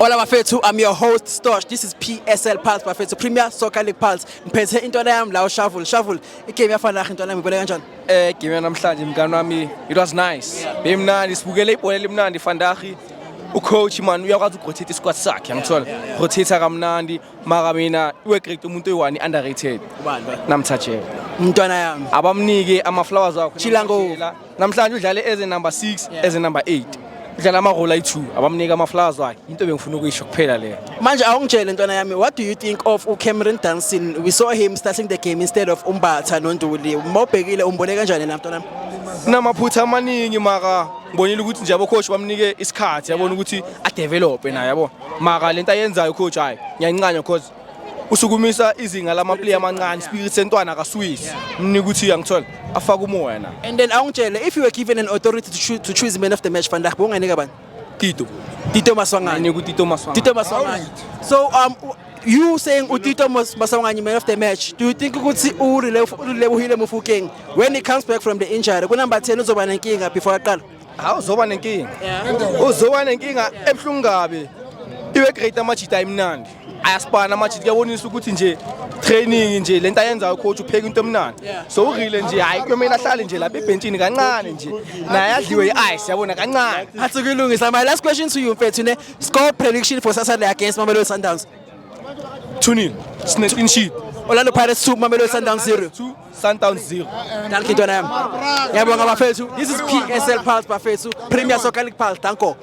Hola bafethu, I'm your host Stosh. This is PSL Pulse bafethu, Premier Soccer League Pulse. Ngiphethe intwana yami la uShuffle. Shuffle, igame yafana intwana yami, ibone kanjani? Game yanamhlanje, mngani wami, it was nice. Bemnandi, sibukele ibhola elimnandi vandag. Ucoach man uyakwazi ukurotate isquad sakhe, ngithola. Rotate kamnandi, mara mina iwe great umuntu oyi-one underrated. Ubani ba? Namthajewa. Mntwana yami. Abamnike ama flowers wakhe. Chilango. Namhlanje udlale as a number 6, as a number 8. Udlala ama role ayi-2, abamnike ama flowers wakhe. Into bengifuna ukuyisho kuphela leyo. Manje awungitshele, ntwana yami, what do you think of uCameron Dunsin? We saw him starting the game instead of uMbatha noNduli. Mawubhekile, umbone kanjani na, mntwana yami? Kunamaphutha amaningi, mara ngibonile ukuthi nje abo-coach bamnike isikhathi, yabona, ukuthi adevelope naye, yabo. Mara lento ayenzayo coach, hayi, ngiyayincanya cause usukumisa izinga lama-player amancane, spirit sentwana akaswisi, mnika ukuthi angithola afake umoya na. And then awungitshele, if you were given an authority to choose man of the match vandag, bonganika bani? Tito. Tito Maswanganyi. Nika uTito Maswanganyi. Tito Maswanganyi. So you saying uTito Maswanganyi man of the match, do you think ukuthi uRelebohile Mofokeng, when he comes back from the injury ku number 10, uzoba nenkinga before aqala? Hawu, uzoba nenkinga, uzoba nenkinga ebuhlungu kabi. Iwe great, amajita ayimnandi, ayaspana amajita, kuyabonisa ukuthi nje training nje lento ayenzayo coach, upheka into emnandi. So urile nje, hayi, kuyomele ahlale nje lapha ebhentshini kancane nje, naye adliwe i-ice, yabona, kancane. Athi kulungisa. My last question to you, mfethu, ne score prediction for Saturday against Mamelodi Sundowns. 2-0, sine clean sheet. Orlando Pirates 2, Mamelodi Sundowns 0. 2, Sundowns 0. Dankie, ntwana yami. Ngiyabonga bafethu. This is PSL Pulse bafethu, Premier Soccer League Pulse. Danko.